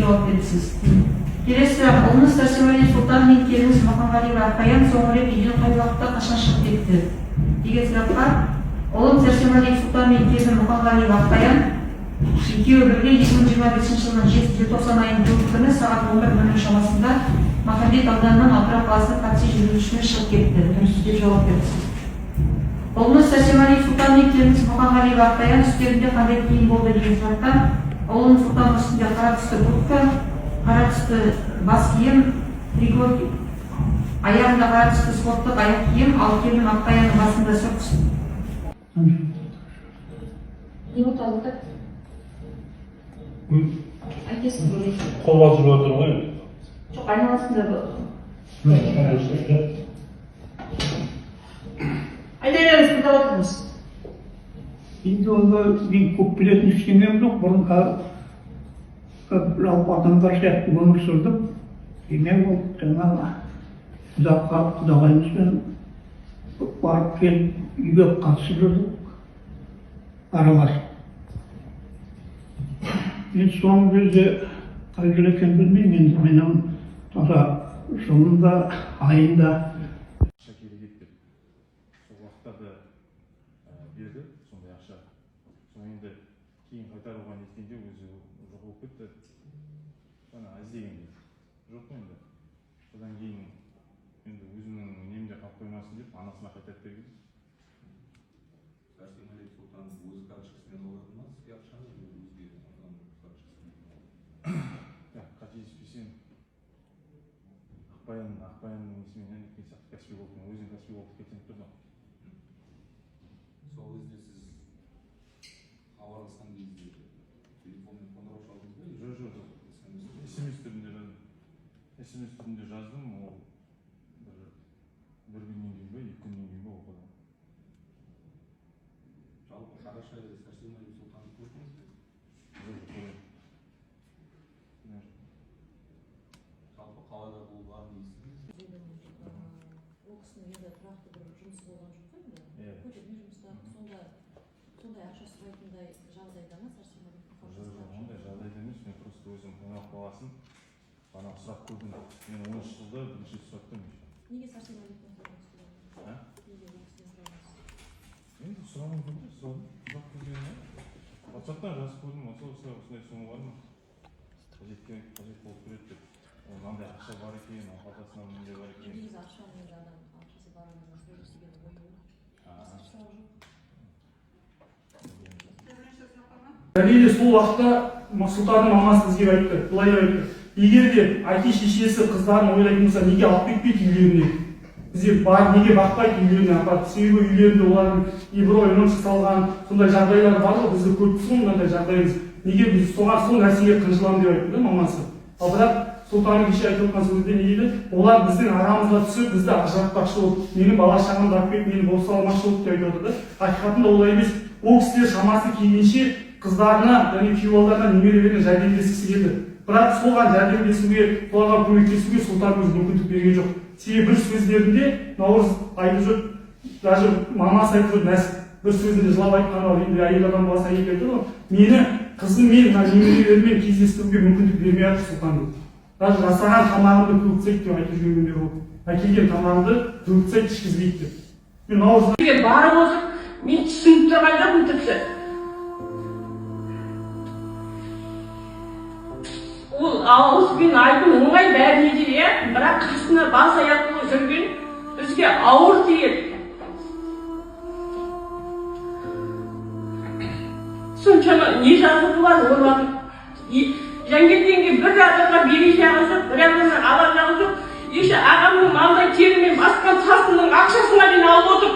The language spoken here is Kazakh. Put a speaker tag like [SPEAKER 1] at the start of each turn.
[SPEAKER 1] жауап беріпсіз. Келесі сұрақ. Ұлыңыз Сәрсенғалиев Сұлтан мен келініңіз Мұқанғалиева Ақбаян соңғы рет үйден қай уақытта, қашан шығып кетті деген сұраққа, ұлым Сәрсенғалиев Сұлтан мен келінім Мұқанғалиева Ақбаян екеуі бірге 2025 жылдың 7 желтоқсан айының 4 күні сағат 11:00 шамасында Махамбет ауданынан Атырау қаласына такси жүргізушімен шығып кетті, дұрыс деп жауап беріпсіз. Ұлыңыз Сәрсенғалиев Сұлтан мен келініңіз Мұқанғалиева Ақбаян үстерінде қандай киім болды деген сұрақта, ұлым Сұлтанның үстінде қара түсті куртка, қара түсті бас киім, трико, аяғында қара түсті спорттық аяқ киім, ал келінім Ақбаянның басында сұр түсті
[SPEAKER 2] Не болды, адвокат? Әкесі көрмейді.
[SPEAKER 3] Қобалжып отыр ғой енді.
[SPEAKER 1] Жоқ, айналасында.
[SPEAKER 3] Жоқ.
[SPEAKER 1] Айта беріңіз, тыңдап отырмыз.
[SPEAKER 4] Енді оны мен көп білетін ештеңем жоқ. Бұрын жалпы адамдар сияқты өмір сүрдік. Демек, ол жаңағы құдаға, құдағайымызбен барып келіп, үйге қатысып жүрдік, араласып. Енді соңғы кезде қай жыл екенін білмеймін енді, мен оның таза жылын да, айын да.
[SPEAKER 5] Ақша керек еді деп, сол уақыттарда берді сондай ақша. Соны енді кейін қайтаруға неткенде, өзі жоқ болып кетті. Ана іздегенде жоқ қой енді. Содан кейін енді өзімнің немде қалып қоймасын деп, анасына қайтарып бергенбіз.
[SPEAKER 6] Сәрсенғалиев Сұлтан өз карточкасымен аударды ма сізге ақшаны или өзге адамның карточкасымен?
[SPEAKER 5] Так, қателеспесем, Ақбаянның несімен неткен сияқты, Каспи Голдпен, өзінің Каспи Голд кетіп тұр ғой.
[SPEAKER 6] Сол кезде сіз хабарласқан кезде телефонмен қоңырау шалдыңыз ба или
[SPEAKER 5] Жоқ.
[SPEAKER 6] СМС?
[SPEAKER 5] СМС түрінде жаздым, СМС түрінде жаздым. Ол бір күннен кейін ба, 2 күннен кейін ба оқыдым.
[SPEAKER 6] Жалпы қараша айда Сәрсенғалиев Сұлтанды көрдіңіз бе?
[SPEAKER 5] Жоқ, көрген жоқ.
[SPEAKER 6] Жалпы қалада ол барын естідіңіз бе?
[SPEAKER 2] Ол кісінің енді тұрақты бір жұмысы болған жоқ қой енді.
[SPEAKER 5] Иә.
[SPEAKER 2] Көтерме жұмыста. Сонда сондай ақша сұрайтындай жағдайда ма Сәрсенғалиевтің
[SPEAKER 5] Жоқ.
[SPEAKER 2] қалтасында?
[SPEAKER 5] Жоқ, ондай жағдайда емес. Мен просто өзім қонақ баласын ана сұрап көрдім. Мен 13 жылда бірінші рет сұрап тұрмын еще.
[SPEAKER 2] Неге Сәрсенғалиевтен сұрадыңыз?
[SPEAKER 5] А?
[SPEAKER 2] Неге ол кісіден сұрадыңыз?
[SPEAKER 5] Енді сұрағым келді, сұрадым. Сұрап көргенім ғой, Ватсаптан жазып көрдім: осылай осындай сумма бар ма, қажет болып тұр еді деп. Ол мынандай ақша бар екен, оның қалтасында мындай бар екен.
[SPEAKER 2] Негізі ақшаны енді адам ақшасы бар адамнан сұрайыншы деген ой ғой. Басқа сұрақ жоқ.
[SPEAKER 7] Және де сол уақытта Сұлтанның мамасы бізге айтты, былай деп айтты: егер де әке шешесі қыздарын ойлайтын болса, неге алып кетпейді үйлеріне, бізде бар, неге бақпайды үйлеріне апарып? Себебі үйлерінде олардың еброй ремонт жасалған, сондай жағдайлар бар ғой. Бізді көріп тұрсың ғой, мынандай жағдайымыз, неге біз соған, сол нәрсеге қынжыламын деп айтты да мамасы. Ал бірақ Сұлтанның кеше айтып отқан сөзінде не дейді? Олар біздің арамызға түсіп, бізді ажыратпақшы болып, менің бала шағамды алып кетіп, мені бос алмақшы болды деп айтып отыр да. Ақиқатында олай емес. Ол кісілер шамасы келгенше қыздарына және күйеу балдарына, немерелеріне жәрдемдескісі келді. Бірақ соған жәрдемдесуге, соларға көмектесуге Сұлтан өзі мүмкіндік берген жоқ. Себебі бір сөздерінде Наурыз айтып жүр, даже мамасы айтып жүр, Нәсіп бір сөзінде жылап айтқан бар енді, әйел адам баласы, әйел айтады ғой, мені қызыммен, мына немерелеріммен кездестіруге мүмкіндік бермей жатыр Сұлтан деп. Даже жасаған тамағымды төгіп тастайды деп айтып жүрген күндері болды, әкелген тамағымды төгіп тастайды, ішкізбейді деп. Мен Наурыз
[SPEAKER 8] Үйге барып отырып, мен түсініп тұрған жоқпын тіпті. Ол ауызбен айту оңай бәріне де, иә, бірақ қасына бас аяқ болып жүрген бізге ауыр тиеді. Соншама не жазығы бар олардың? Жангелдинге бір адамға бере жағы жоқ, бір адамнан ала жағы жоқ. Еще ағамның маңдай терімен басқан тасының ақшасына дейін алып отыр.